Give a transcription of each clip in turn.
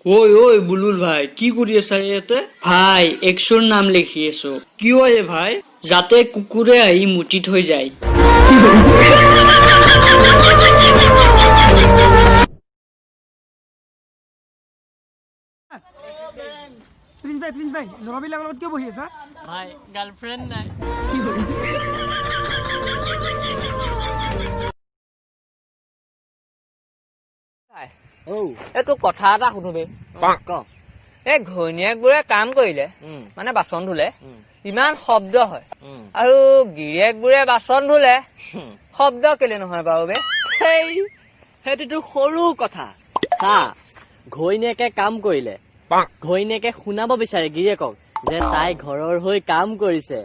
ঐ ঐ বুলবুল ভাই, কি কৰি আছা ইয়াতে? ভাই, এক্সৰ নাম লিখি আছো। কিয় এ ভাই? যাতে কুকুৰে আহি মুতি থৈ যায়। প্ৰিন্স ভাই, প্ৰিন্স ভাই, ল'ৰাবিলাকৰ লগত কিয় বহি আছা? ভাই, গাৰ্লফ্ৰেণ্ড নাই। এই তোক কথা এটা সুধো বে। এই ঘৈণীয়েকবোৰে কাম কৰিলে, মানে বাচন ধুলে ইমান শব্দ হয়, আৰু গিৰিয়েকবোৰে বাচন ধুলে শব্দ কেলে নহয় বাৰু বে? সেইটোতো সৰু কথা। চা, ঘৈণীয়েকে কাম কৰিলে ঘৈণীয়েকে শুনাব বিচাৰে গিৰিয়েকক যে তাই ঘৰৰ হৈ কাম কৰিছে।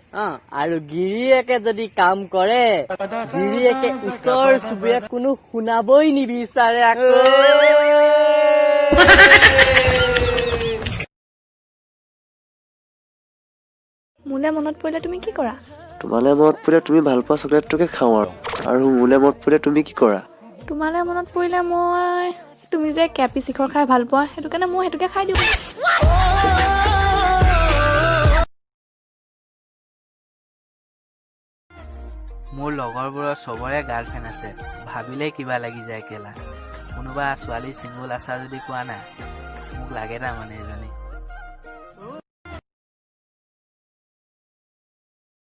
আৰু গিৰিয়েকে যদি কাম কৰে, গিৰিয়েকে ওচৰ চুবুৰীয়াক কোনো শুনাবই নিবিচাৰে আকৌ। মোলে মনত পৰিলে তুমি কি কৰা? তোমালে মনত পৰিলে তুমি ভাল পোৱা চকলেটটোকে খাওঁ। আৰু মোলে মনত পৰিলে তুমি কি কৰা? তোমালে মনত পৰিলে মই, তুমি যে কেপি শিখৰ খাই ভাল পোৱা, সেইটো কাৰণে মই সেইটোকে খাই দিওঁ। মোৰ লগৰবোৰৰ চবৰে গাৰ্লফ্ৰেণ্ড আছে, ভাবিলেই কিবা লাগি যায় কেলা। কোনোবা ছোৱালী চিংগুল আছা যদি কোৱা না, মোক লাগে তাৰমানে এজনী।